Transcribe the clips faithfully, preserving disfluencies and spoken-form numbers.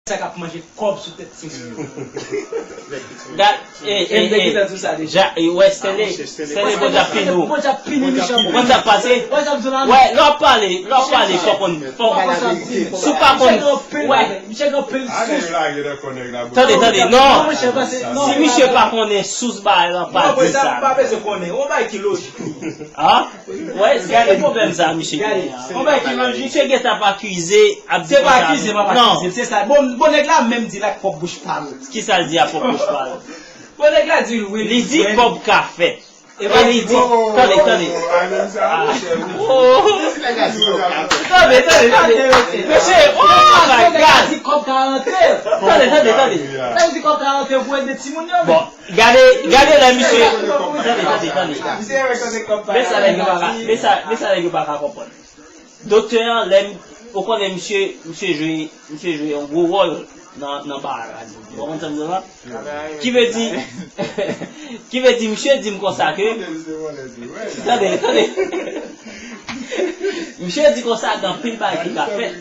Sa k ap manje kòb sou tèt timoun yo. Gad, e, e, e, ja, e, wè, Stanley, Stanley, Bondye ap pini w. Bondye ap pini Michel. Bondye ap pase. Wè, lè w ap pale, lè w ap pale, fò konn, fò, si w pa konn, wè. Tande, tande, non. Si misye pa konnen sous bagay lan, pa di sa. Wè, gade pwoblèm sa, misye genyen an. Misye gentan ap akize, ap di konsa. Se pa akize, m ap akize, se sa. Bon, bon nèg la menm di l ak pwòp bouch pa l. Kisa l di ak pwòp bouch pa l? Bon nèg la di l, wi. Li di kòb ka fèt. E li di, tande, tande. Tande, tande, tande. Mesye, oh my God. Tande, tande, tande. Bon, gade, gade lè misye. Tande, tande, tande. Men sa nèg yo pa ka, men sa, men sa nèg yo pa ka konprann. Doktè an, lè m, ou konnen misye, misye jwe, misye jwe yon gwo wòl nan, nan baraj. Ou konprann sa m di la? Ki vle di, ki vle di, misye di m konsa ke, tande, tande. Misye di konsa gen anpil bagay ki ka fèt.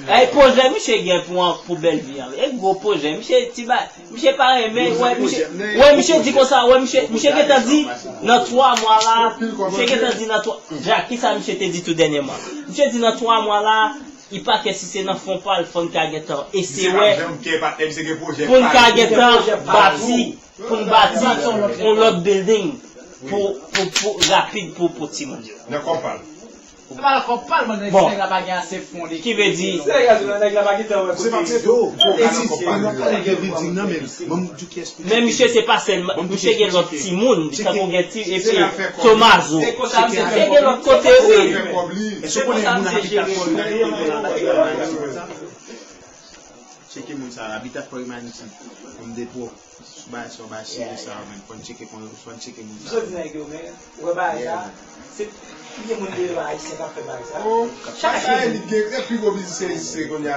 E pwojè misye gen pou, pou bèl vi an. E gwo pwojè. Misye ti ba, misye pa renmen, wè, misye, wè, misye di konsa, wè, misye, misye gentan di, nan twa mwa la, misye gentan di nan twa, Jack, kisa misye te di tou dènyèman? Misye di nan twa mwa la, li pa kè si se nan fon pa l, fò n ka gentan eseye wè, pou n ka gentan bati, pou n bati yon lòt building, pou, pou, pou rapid pou, pou timoun yo. Nan kòb pa l. Se pa nan kòb pa l, mwen, si nèg la pa gen ase fon li. Ki vle di, se nèg la, nèg la pa gentan wè kote. Se pa nan kòb pa l. Men misye se pa sèl, misye gen lòt timoun, tankou gen ti, epi Tomazo. Se gen lòt kote, wi. Èske w konnen moun abita kò l? Tcheke moun sa yo, abita Fò Imaniti, Home Depot, sou bagay sa yo, bagay serye sa yo, men fò n tcheke kon, fò n tcheke moun sa yo. Misye di nèg yo, men, ou wè bagay sa, se, gen moun de yo ayisyen k ap fè bagay sa. Chak jou. Li gen, gen pi gwo biznis se, se kounye a.